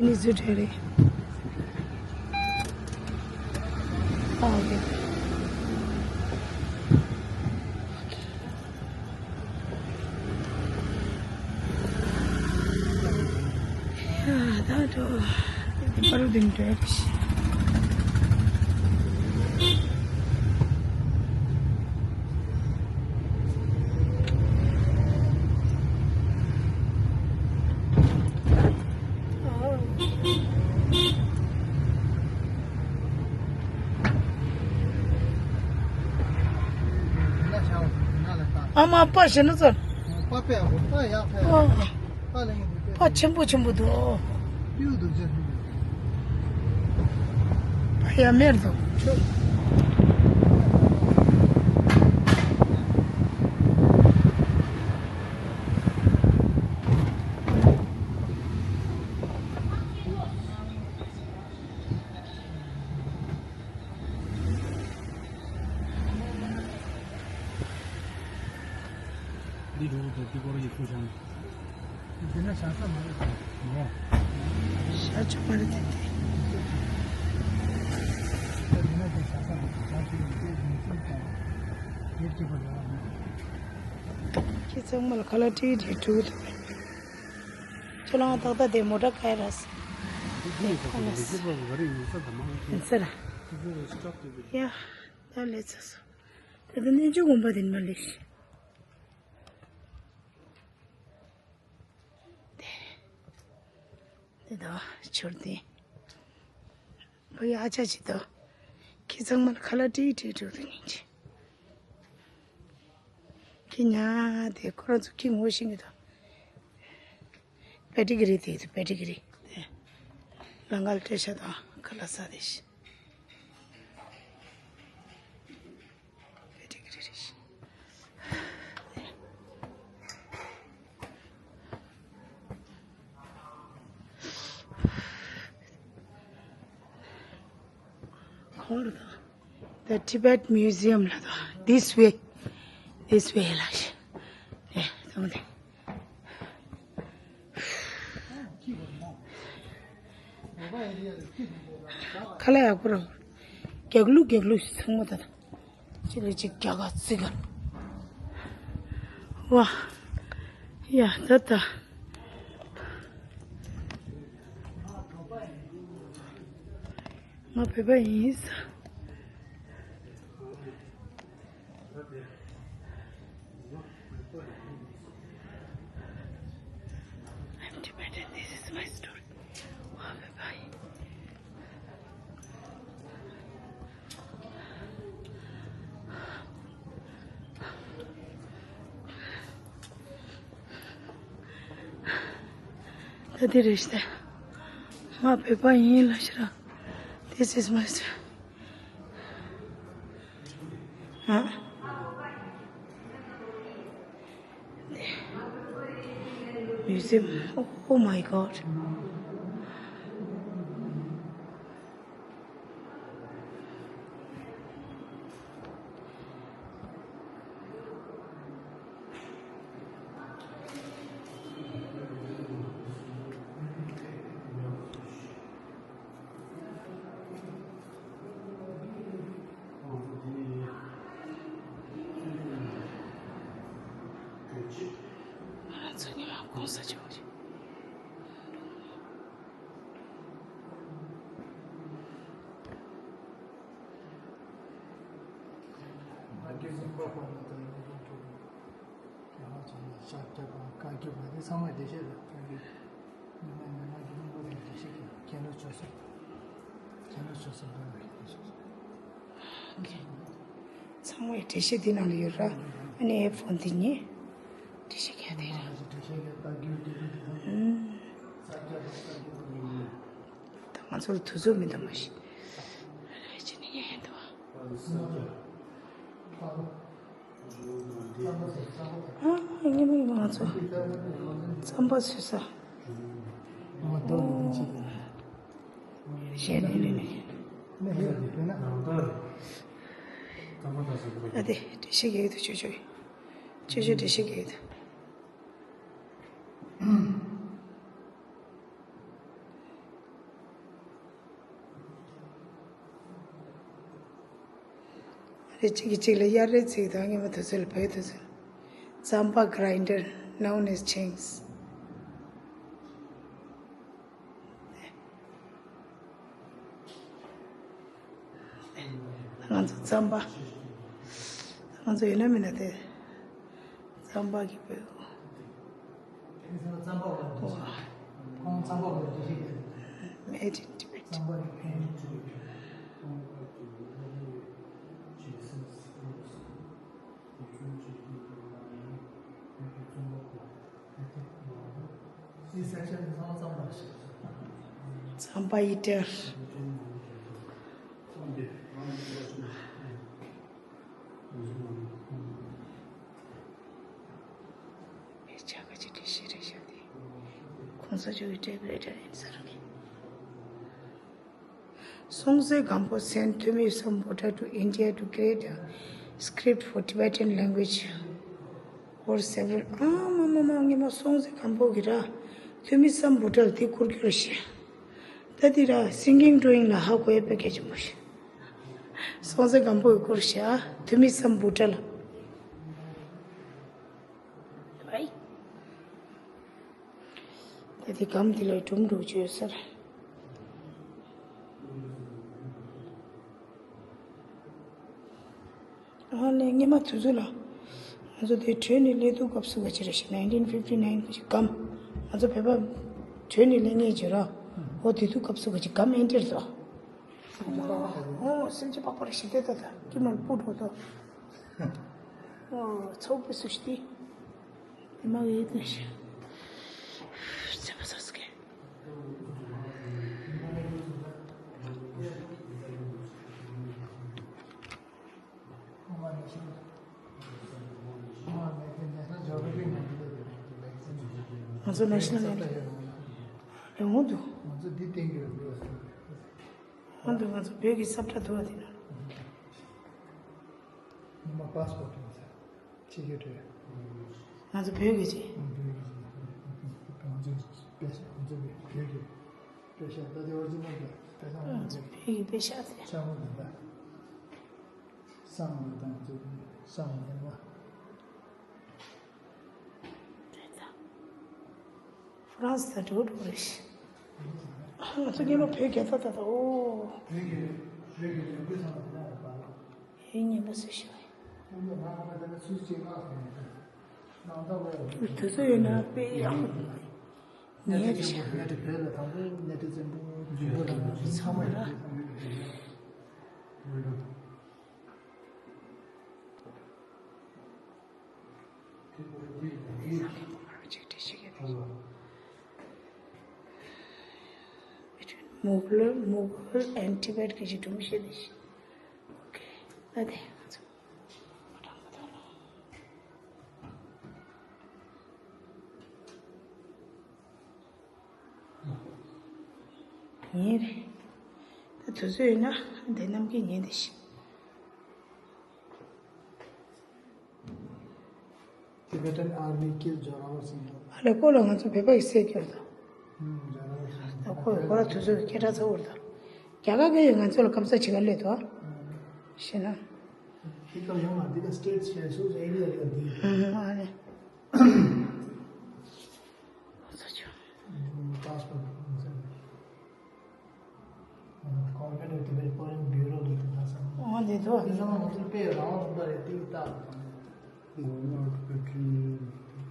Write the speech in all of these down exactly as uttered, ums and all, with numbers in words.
ནི་བཟོས་བྲལ་རེད། ཨ་ཨོ་ཁེ། ཡ་ད་འགྲོ། འདི་པར་འདི་འདྲ་རེད། ཨ་མ་པ་ཞེ་ན་ཚོར། པ་པས་ཨ་ཁུ་ད་ཡག་ཐལ། ཨོ། པ་ལ་ཡིན་དུས་པ་ཆེན་པོ་ཆེན་པོ་འདུག། ཡུག་འདུག་ཅེས། ཡ་མེར་འདུག། འདི་འགྲོ་གི་འདུག། འདི་སྐོར་གྱི་ཁུ་བྱང་། འདི་ན་བཞག་ས་མ་རེད་དམ། མོ། བཞག་ཆོག་པ་རེད་དེ། འདི་ན་འདི་བཞག་ས་མ་རེད། བཞག་ཆོག་ཡིན་དེ་མི་ཚིག་དང་། དེ་གཅིག་པ་རེད་བ། ཁྱི་ཚང་མ་ལ་ཁ་ལག་ཏིག་ཏིག་སྤྲད་འདུག། ཁྱོད་རང་ཏག་ཏག་དེ་མོ་ཊ་ཁ་ཡ་ར་སི། ཁ་ལག་སི། ཡིན་ས་ར། ཡ། ད་ལས་ཚར་སོང་། ད་ལྟ་གནས་མཆོག་དགོན་པ་དེ་ནས་མར་སླེབས་ཤིག། དེ་དང་མཆོད་རྟེན། བུ་ཡ་ཨ་ཅག་ཅིག་དང་། ཁྱི་ཚང་མར་ཁ་ལག་ཏིག་ཏིག་སྤྲད་འདུག་སྙིང་རྗེ། ཁྱི་ཉག་དེ་ཁོ་རང་ཚོ་ཁྱི་ངོ་ཤེས་ཀྱི་འདུག། པེ་ཏི་ཀི་རི་དེ་ཚོ་པེ་ཏི་ཀི་རི། ལ་ངལ་སྤྲད་ཤ་དང་ཁ་ལག་ཟ་དེ་ཤི། ཁོང་ལ་དང་། The Tibet Museum ལ་དང་། This way. This way ལ་ཤི། ཨེ། དང་དེ། ཁ་ལག་ཡག་པོ་རེད། རྒྱག་ལུགས་རྒྱག་ལུགས་ཚང་མ་ད་ཅི་ལ་ཅིག་རྒྱག་ག་རྩི་ག། ཝ། ཡ་ད་ད། ང་བོད་པ་ཡིན་ས། I'm Tibetan, this is my story. Bye bye. ད་འདི་རེད་ཤག། ང་བོད་པ་ཡིན་ལབ་ཤག་ར། This is my story. ཨ། Museum. Oh my God. ང་ཚོ་ཉི་མ་གུང་ས་ཆེ་བ་ཞིག། ང་དགེ་རྒན་པ་ཁོ་ན་དང་ཡང་ཡང་ཐུག་ཡང་ང་ཚོ་ནས་ཤག་རྒྱབ་པ་བཀའ་བརྒྱུད་པ་དེ་ཚང་མ་བདེ་སྐྱིད་རེད། ད་གི་ཉི་མ་ཉི་མ་གི་སྙིང་པོ་དེ་བདེ་སྐྱིད་ཀྱི་ཁྱེད་ལོ་ཆོས་སྲིད། ཁྱེད་ལོ་ཆོས་སྲིད་འདོན་རེད་བདེ་སྐྱིད། ཚང་མའི་འགྲེལ་བཤད་འདི་ནང་ལ་ཡོད་ར། ཨ་ནི་ཧེ་ཕོན་འདི་ཉིད་འགྲེལ་བཤད་རྒྱག་དེ་ར། ད་ང་ཚོར་དུས་ཚོད་མི་འདུག་མ་གཞི། རེ་ཅི་ནི་ཡན་འདུག་ཨ། ཨ་ཉི་མ་ཉི་མ་ང་ཚོ་རྩམ་པ་ཟོས་ས། ཞལ་ནས་ལེན་ནས། ཨ་དེ་འགྲེལ་བཤད་རྒྱག་གི་འདུག་ཅོ་ཅོ། ཅོ་ཅོ་འགྲེལ་བཤད་རྒྱག་གི་འདུག། དེ་གཅིག་གིས་གཅིག་ལ་གཡར་རེ་བརྩིགས་དང་། སྔོན་མ་དུས་ཚོད་ལ་བོད་དུས་ཚོད། རྩམ་པ་grinder known as chinks. ང་ཚོ་རྩམ་པ། ང་ཚོ་ཡིན་ན་མིན་ན་དེ་རྩམ་པ་གི་བོད། Made in Tibet. རྩམ་པ་eater. དཔེ་ཆ་ག་ཅི་འབྲི་ཤེས་རེད་ཤག་དེ། གོང་ས་མཆོག་གི་typewriter ཡིན་ས་རེད། སྲོང་བཙན་སྒམ་པོ་sent Thumisam Bhutta to India to create a script for Tibetan language for several. ཨ་མ་མ་མ། ངས་མ་སྲོང་བཙན་སྒམ་པོ་གིས་ར་ཐུ་མི་སམ་བྷོ་ཊ་ལ་དེ་བསྐུར་རྒྱུ་རེད་ཤག་ད་དེ་ར་singing drawing ལ་ཧ་གོ་ཡ་དཔེ་གལ་ཆེན་པོ་ཤག་སྲོང་བཙན་སྒམ་པོ་གིས་བསྐུར་ཤག་ཐུ་མི་སམ་བྷོ་ཊ་ལ། ཨའི། ད་དེ་སྒམ་དེ་ལ་སྒྲུང་འདྲ་བོ་ཅིག་ཡོད་ས་རེད། ཨ་ནི་སྔོན་མ་དུས་ཚོད་ལ་ང་ཚོ་དེ་བྲོས་ནས་སླེབས་དུས་སྐབས་སུ་ག་ཅི་རེད་ཤག nineteen fifty nine གི་སྒམ། ང་ཚོ་བོད་པ་བྲོས་ནས་སླེབས་མཁན་ཅིག་ར། འོ་དེ་དུས་སྐབས་སུ་ག་ཅི་སྒམ་ཨེ་འདྲ་རེད་དོ། ཨོ་སེམས་ཅན་པགས་པ་རེ་ཞིག་བལྟས་ད་ད་ཀི་མོལ་སྤུ་འགྲོ་དོ། ཨོ་ཚོགས་པའི་སུ་ཞིག་དེ། དེ་མ་ཡེ་དེ་ཤི། ཚེ་པ་སོ་སྐད། ང་ཚོ་national ཡོང་འདུག་ང་ཚོ་ང་ཚོ་བོད་ཀྱི་ས་བཀྲ་འདུག་བ་དེ་ན། ཉི་མ་passport ཡིན་ས། ཕྱི་རྒྱལ་སྤྲོད། ང་ཚོ་བོད་ཀྱི་ཅིག་ང་ཚོ་དཔེ་ཆ། ང་ཚོ་བོད་ཀྱི་དཔེ་ཆ། ད་དེ་original དེ་དཔེ་ཆ། ང་ཚོ་བོད་ཀྱི་དཔེ་ཆ་དེ་ལ་སང་ལོ་དེ་འདྲ། སང་ལོ་དང་ང་ཚོ་སང་ལོ་ཡིན་ན། ཧྥ་རན་སི་དང་འགྲོ་འགྲོ་རེད། ང་ཚོ་སྔོན་མ་བོད་རྒྱལ་ས་ད་ད། ཨོ། བོད་ཀྱི་བོད་ཀྱི་ལུང་པ་ཚང་མ་ཡང་ཡོད་པ། ཨེ་ཉན་པ་སུ་ཞིག་ཡིན། དུས་ཚོད་ཡོད་ན་དཔེ་ཡག་པོ་ཉན་རེད་ཤག་གནས་བོད་ལ་དང་པོ་གནས་བོད་བཙན་པོ་འཇུག་པ་ལ་ཚང་མ་ཡོད། Mughal, Mughal and Tibet གི་ཅིག་སྒྲུང་བཤད་དེ་ཤི། ཨོ་ཁེ། ད་དེ་ང་ཚོ་ཉིན་རེ། ད་དུས་ཚོད་ཡོད་ན་དེ་རྣམས་ཀྱིས་ཉན་དེ་ཤི། Tibetan army killed Zorawar Singh. ཨ་ལས་ཁོ་ལ་ང་ཚོ་བོད་པ་ཡིས་བསད་སྐྱོར་དང་། ཨུམ། Zorawar Singh. ད་ཁོས་ཁོ་ར་དུས་ཚོད་སྐད་གྲགས་ཚ་བོར་དང་། རྒྱ་གར་གྱིས་ཡང་ང་ཚོ་ལ་སྐམ་ས་བྱེད་ག་སླེབས་དོ། ཤེས་ན། དེ་སྐབས་ཡང་ང་འདི་ལ་state ཆེ་སོ་area ཡོད་འདི། ཨུམ། ཨ་ནི། ས་ཆུ། passport Government of Tibet Foreign Bureau ལ་དེ་ལ་སང་། ཨོ་འདི་ཚོ། དེ་ཚང་མ་ང་ཚོ་དཔེ་རང་དབང་ལུང་པ་རེད། ཏིག་ཏག་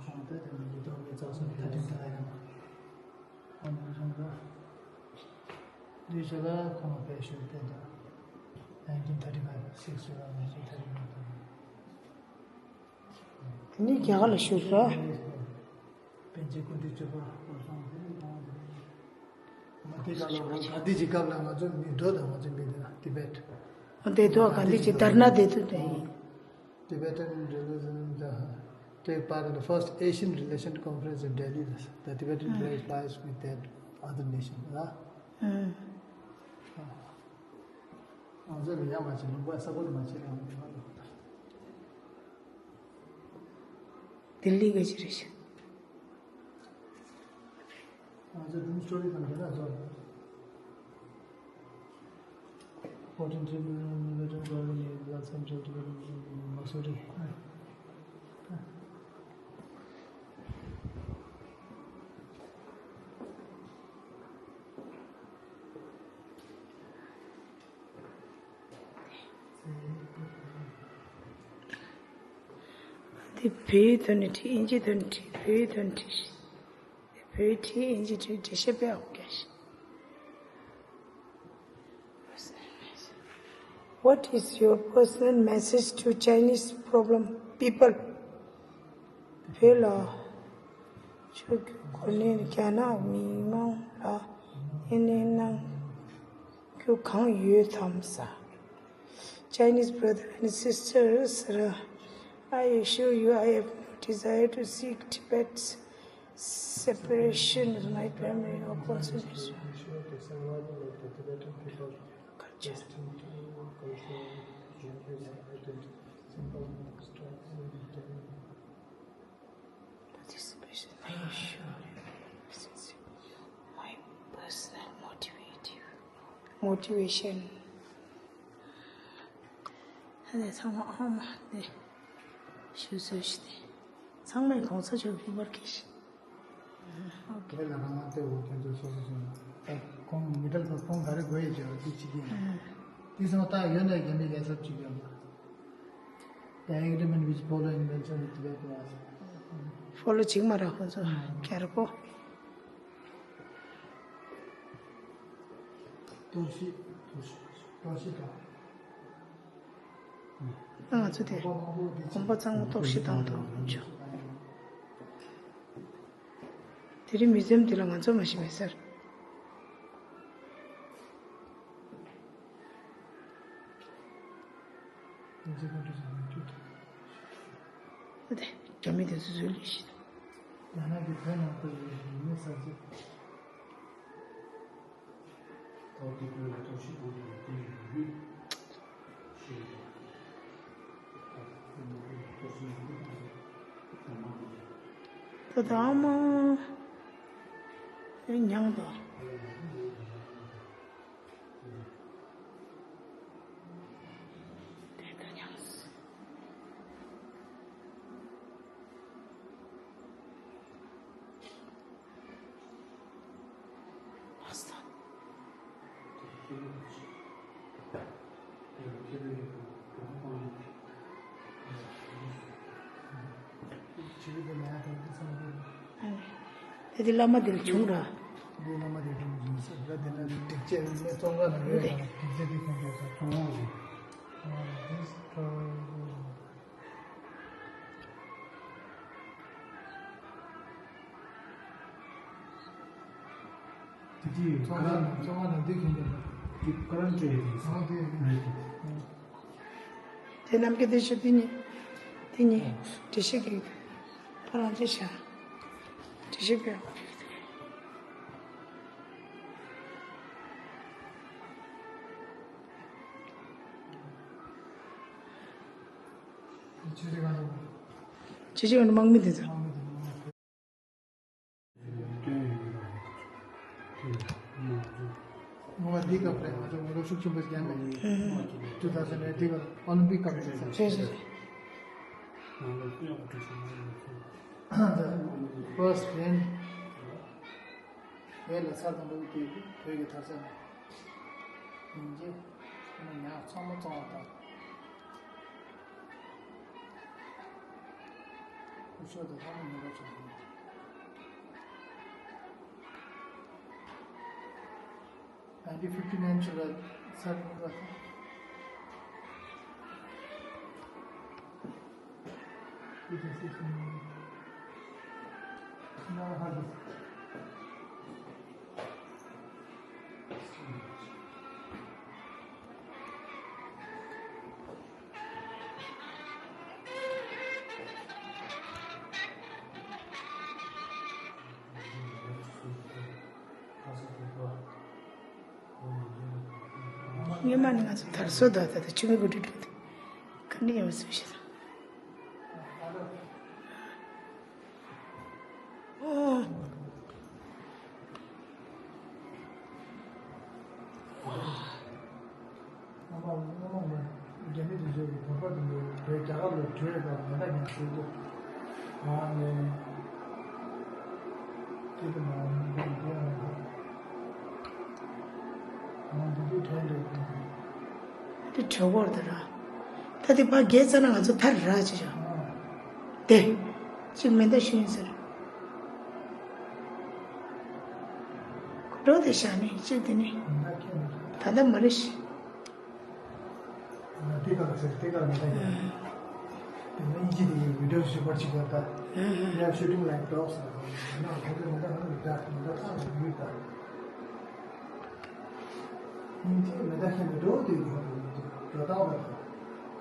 ཁོང་ད་དེ་ནི་ཡིད་ཐོག་མི་ཚགས་སོང་ཐ་དད་ད་ཡང་། ཨོ་ནི་རང་ལ་འདི་ཞེ་ལ་ཁོང་དཔེ་ཞུ་བསྡད་ད། nineteen thirty five six ལ་nineteen thirty five དང་། དེ་ནས་རྒྱ་གར་ལ་བཞུགས་ར། པཎ་ཆེན་སྐུ་ཕྲེང་བཅུ་པ་བར་སོང་དེ་ནས་ཁོང་དེ་ནས་མ་དེ་ག་ལ་ག་འདི་ཅི་སྐབས་ལ་ང་ཚོ་མི་འགྲོ་དང་ང་ཚོ་མི་འདི་ལ་ཏི་བེད། དེ་དུས་ག་འདི་ཅི་དར་ན་དེ་དུས་དེ་ཡིན། Tibetan religion take part in the first Asian relation conference in Delhi. The Tibetan religion lies with that other nation. ང་ཚོ་ལ་ཡ་མ་བྱེད་ལུང་པ་ས་ཁོ་ལ་མ་བྱེད་ལ། ལྡི་ལི་ག་ཅི་རེད་ཤག་ང་ཚོ་སྒྲུང་story དང་འདི་ལ་ཚོར། Important to the Tibetan government, the Central Tibetan Masuri. འདི་བོད་ཡིག་ཐོག་ནས་བྲིས། དབྱིན་ཇིའི་ཐོག་ནས་བྲིས། བོད་ཡིག་ཐོག་ནས་བྲིས། བོད་ཡིག་བྲིས། དབྱིན་ཇི་བྲིས། འགྲེལ་བཤད་དཔེ་ཡག་པོ་རྒྱག་ཤག What is your personal message to Chinese problem people? བོད་ལ་ཆོས་ཀྱི་གོ་གནས་རྒྱ་ནག་མི་མང་ལ་ཡིན་ནའི་གནང་རྒྱུ་གང་ཡོད་དམ་ཟེར། Chinese brother and sisters, I assure you, I have no desire to seek Tibet's separation with my family or concentration culture. Participation, I assure you, since my personal motivative motivation. ཨ་ནི་ཚང་མ་ཨ་མ་ནི་ཞུ་སོ་ཞིག་ནི་ཚང་མས་གོང་ས་མཆོག་ལྷུག་པར་གྱིས་ཤིག་དེ་ལ་རང་དབང་སྟེ་འོ་དེ་ཚོ་སོ་སོ་སོ་ད་ཁོང་མི་འདྲ་ཚོ་ཁོང་ག་རེ་དགོས་ཡོད་ཅེས་པ་དེ་ཅི་གིན་དེ་སོང་ད་ཡོད་ན་རྒྱ་མི་རྒྱལ་ཚབ་ཅིག་ཡོད་ལ། The agreement which Paul and Nelson with Tibet was ཕོ་ལོ་ཅིག་མ་ར་ཁོ་ཚོ་ཁེར་པོ། གཏོར་བཤིག་གཏོར་བཤིག་དང་། ང་ཚོ་དེ་གོམ་པ་གཙང་མ་གཏོར་བཤིག་བཏང་འདུག་ཆོག་དེ་རིང་མི་འཛོམས་དེ་ལ་ང་ཚོ་མ་ཤི་མེད་ཟེར། ཨ་དེ་རྒྱ་མི་དེ་ཚོ་ཚོའི་ལས་ཤིག་ཡང་ན་གི་བོད་ནང་དུ་ཡོད་མི་ས་ཚིགས། ད་ད་ཨ་མ་ཨེ་མྱངས་དང་། དེ་ད་མྱངས། དེ་དེ་བླ་མ་དེར་བྱུང་ར། དེ་བླ་མ་དེར་བྱུང་ཟེར་ལ་དེ་ན་དྲེགས་ཆེ་མེ་ཙོང་ཁ་ན་རེད་ལ་དྲེགས་ཆེ་དེ་ཁོང་ཁྲོ་ཟ་ཁྱོང་བ་རེད། དེ་དེ་ཙོང་ཁ་ན་ཙོང་ཁ་ན་དེ་ཁྱོང་རྒྱབ་ན། དེ་ཀ་རན་ཊི་རེད། ཨ་དེ་རེད། དེ་རྣམས་ཀྱི་དེ་ཤོད་དེ་གཉིས། དེ་གཉིས་འགྲེལ་བཤད་ཀྱི་ཁོ་རང་ཅི་བྱ། འགྲེལ་བཤད་པའི། ཅི་ཅི་ག་ནས་དམག་མི་དེ་ཚོ། ངོ་མ་འདི་སྐབས་རེད། ང་ཚོ་ངོ་ལོག་ཤུགས་ཆེན་པོ་ཞིག་ཡང་མེད། ཊུ་ཐའུ་ཟན་ཨེ་ཊིན་གི་ཨོ་ལིམ་པིག་སྐབས་རེད། རེད་རེད། ཕར་སི་ཊི་རེན་བོད་ལ་ས་དང་པོ་དེ་བོད་ཀྱི་དར་ས་ཡིན་གྱི། ཉག་ཚང་མ་བཙོང་བ་དང་། སྐུ་ཞབས་དང་ལྷ་མོ་ཉེ་རབས་སོགས་ཡིན། nineteen fifty nine ཚོད་ལ་ས་དང་པོ། སྔོན་མ་ནི་ང་ཚོ་དར་སྲོལ་དང་ད་ལྟ་ཆུ་མིག་གི་འགྲོ་འགྲོ་དང་ག་འདྲ་ཡོང་སྲིད་ཤེས། ཨོ། རྒྱ་མི་དེ་ཚོས་བོད་པ་དེ་ཚོ་བོད་རྒྱ་གར་ལ་བྲོས་དང་མེ་མདའ་ཡང་བཟོས་འདུག་ཨ་ནི་དེ་དུ་མ་འདི་འདི་ཡང་འདི་འདི་དྲན་འདུག་དེ་བྲོས་བོར་དུ་ར། ད་དེ་ཕ་རྒྱལ་ཚ་ན་ང་ཚོ་ཐར་ར་ཅི་བྱ། དེ་གཅིག་མེ་མདའ་ཤི་ཡིན་ཟེར། འགྲོ་དེ་བཞག་ནས་གཅིག་དེ་ནི་ད་ལྟ་མ་རེད་ཤི། དེ་ག་ཟེར་དེ་ག་མེད་ད་ཡིན། དེ་ནི་ཨིན་ཇི་དེ་ཡི་བི་ཌིའོ་ཞིག་པར་ཅིག་ཡོད་ད། We are shooting like dogs. ན་ཁོ་ཚོས་མེ་མདའ་ཧ་ལས་ད་མེ་མདའ་ཐག་རིང་ཡོད་ད། ཨིན་ཇི་མེ་མདའ་ཁྱེར་ནས་འགྲོ་དེ་ཡོད་ད་ཡོད་ད་ད།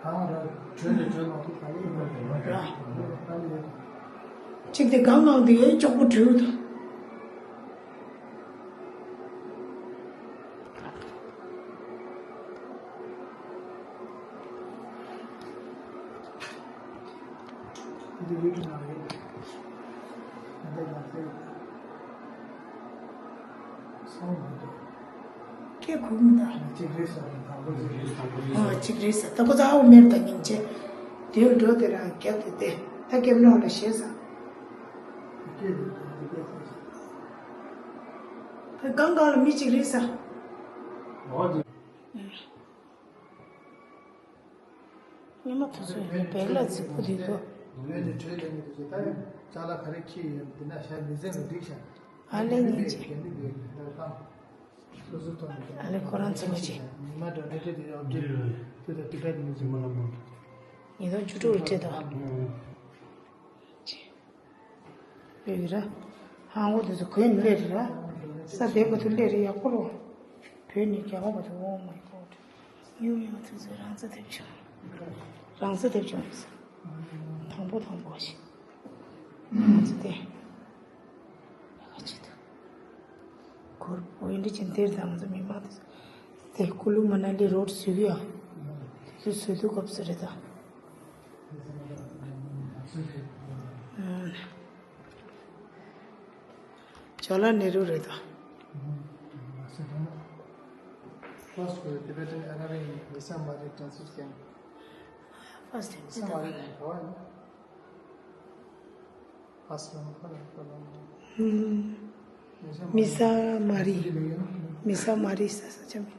གང་ར་བྲོས་ནས་བྲོས་མ་ཐུབ་ད་ཡིན་ད་ཡོད་ད་ཡོད་ད། གཅིག་དེ་གང་གང་དེ་ཡོད་ཅོག་པོ་བྲོས་ད། འདི་ཡོད་དུ་མ་རེད། འདི་ཡང་ཟེར། སོང་མི་འདུག་སྐད་ཁུག་མི་འདུག་གཅིག་རེད་ཟེར་བ་དང་པོ་ཟེར་རེད་ཟེར་བ། ཨ་གཅིག་རེད་ཟེར། ད་ཁོ་ཚོ་ཨའུ་མེར་དང་སྙིང་རྗེ། དེའུ་འགྲོ་དེ་རང་རྒྱབ་དེ་དེ་ད་སྐེམ་ནོར་ལ་ཞེས་ཟེར། སྐད་དེ་དེ་སྐད་ཟེར། ད་གང་གང་ལ་མི་གཅིག་རེད་ཟེར། འོ་དེ། ཉི་མ་དུས་ཚོད་ཡོད་པའི་ལ་རྫིག་པོ་དེ་ཚོ། ངོས་ནས་བྲོས་ལེན་གྱི་དུས་ཚོད་ད་ཡང་ཅ་ལག་ག་རེ་འཁྱེར་ཡོད་འདི་ན་ཤ་མི་ཟན་ལ་འགྲིག་ཤག་ཨ་ལེ་ཉིན་གཅིག་ཨ་ལེ་ཁོ་རང་ཚོ་མི་བྱེད། ཉི་མ་འགྲོ་འདྲེ་འདྲེ་དེ་ཡོད་འདྲེ་དེ་དང་དེ་འདྲ་ཉི་མ་ལ་མ། ཉི་ཟླ་བཅུ་དྲུག་ལ་སྤྲད་དོ། ཡོད་ར། ཧང་གོ་དེ་ཚོ་གོན་སླེབས་ར། ས་དེ་ག་ཚོད་སླེབས་ར་ཡག་པོ་རོ། བོད་ནས་རྒྱ་གོ་བ་ཚོ། Oh my God. ཉུང་ཉུང་དེ་ཚོ་རང་ཚ་ཐེབས་བྱུང་། རང་ཚ་ཐེབས་བྱུང་། དང་པོ་དང་པོ་ཞིག་ང་ཚོ་དེ། ཡག་ག་ཅིག་འདུག་གུར་བོད་འདི་ཅན་དེར་དང་ང་ཚོ་མི་མང་དེ་ཚོ། དེ་ཀུ་ལུ་མ་ན་ལི་རོ་ཌི་བཟོས་གི་ཡ། དེ་ཚོ་བཟོས་དུས་སྐབས་སུ་རེད་ད། ཇ་ཝ་ལ་ནེ་རུ་རེད་ད། First Tibetan arriving in Misa Mari transit camp. First Misa Mari. First མི་ས་མ་རི། མི་ས་མ་རི་ས་ས་ཆ་མི།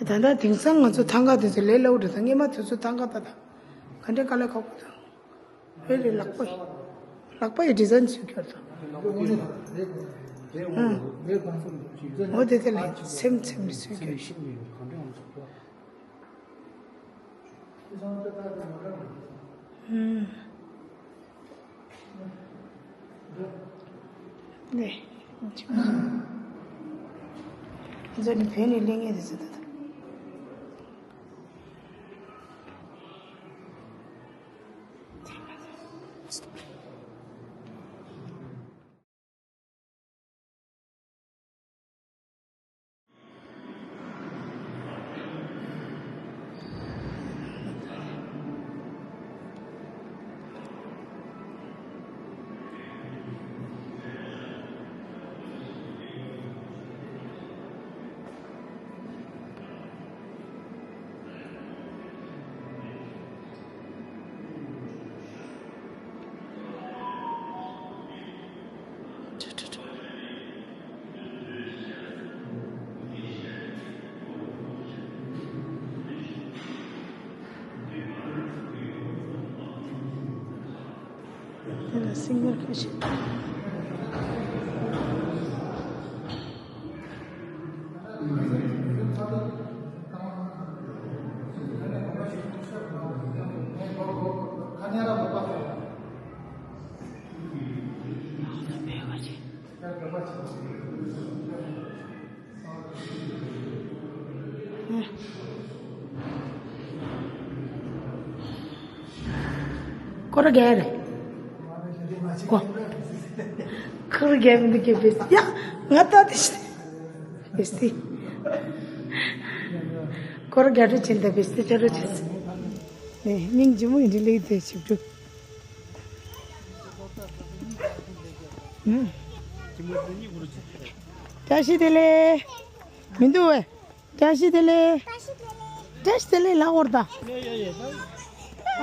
ད་ལྟ་དེང་སང་ང་ཚོ་ཐང་ག་དེ་ཚོ་ལས་སླ་བོ་རེད་ད། སྔོན་མ་དེ་ཚོ་ཐང་ག་ད་ད་ག་འདྲའི་དཀའ་ལས་ཁག་པོ་ད། ཨེ་རེད་ལག་པ་ཡི་ལག་པ་ཡི་ཌི་ཛའིན་བཟོས་ཀྱི་ཡོད་ད། ཨང་། འོ་དེ་དེ་ལས་སེམས་སེམས་ནས་བཟོས་ཀྱི་ཡོད། ནས། ང་ཚོ་ནི་བོད་ནས་གླེང་ངེས་དེ་ཚོ་ད་ད། དེ་ལ་སིང་གར་ཁ་ཤས། སྐོར་རྒྱག་རེད། ཀོ། སྐོར་རྒྱག་མི་འདུག་གི་བེས་ཡ། ང་ལྟ་དེ་ཤི། བེས་ཏི། སྐོར་རྒྱག་རེ་ཕྱིན་ད་བེས་ཏི་ཅོ་རེ་ཕྱིན། ནས་སྙིང་རྗེ་མོ་ཡིན་དྲི་ལེགས་དེ་ཞིག་འགྲུབ། བཀྲ་ཤིས་བདེ་ལེགས། མི་འདུག་བས། བཀྲ་ཤིས་བདེ་ལེགས། བཀྲ་ཤིས་བདེ་ལེགས་ལ་འོར་ད།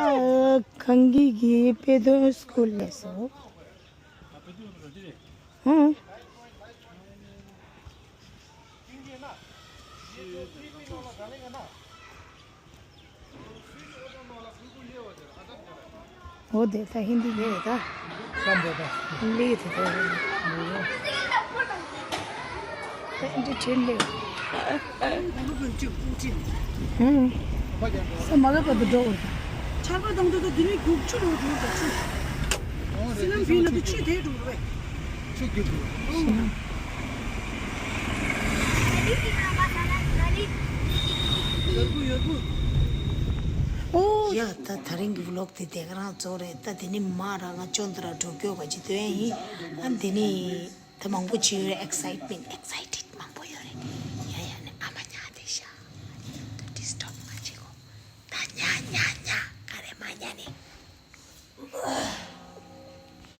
ཨ། གངས་སྐྱིད་ཀྱི་དཔེ་སྟོན་སྐུལ་ལས་སོ། ཧུང་། འོ་དེ་ད་ཧིན་དི་ལས་ད། ལས་དེ་ད། ད་ཨེན་ཏི་ཊེན་ལས། ཧུང་། ས་མ་ག་པ་དུ་འགྲོ་འོ་ད། ཆར་པ་དང་དུ་དུ་དུ་ནི་རྒྱུག་ཆུ་རུ་འགྲོ་འགྲོ་ཆུ། སི་ལམ་བི་ན་དུ་ཆུ་དེ་འགྲོ་རེད། ཆུ་རྒྱུག་འགྲོ། ཨོ། ཡ་ད་ད་རིང་གི་ཝི་ལོག་དེ་དེ་ག་རང་ཚོ་རེད། ད་དེ་ནི་མ་ར་ང་ཅོན་ཏ་ར་འགྲོ་སྐྱོད་ག་ཅི་དོན་ཡིན། ཨ་དེ་ནི་ད་མང་པོ་ཅི་ཡོད་རེད། ཨེག་སའིཊ་མེན་ཊི། ཨེག་སའིཊ་ཌི།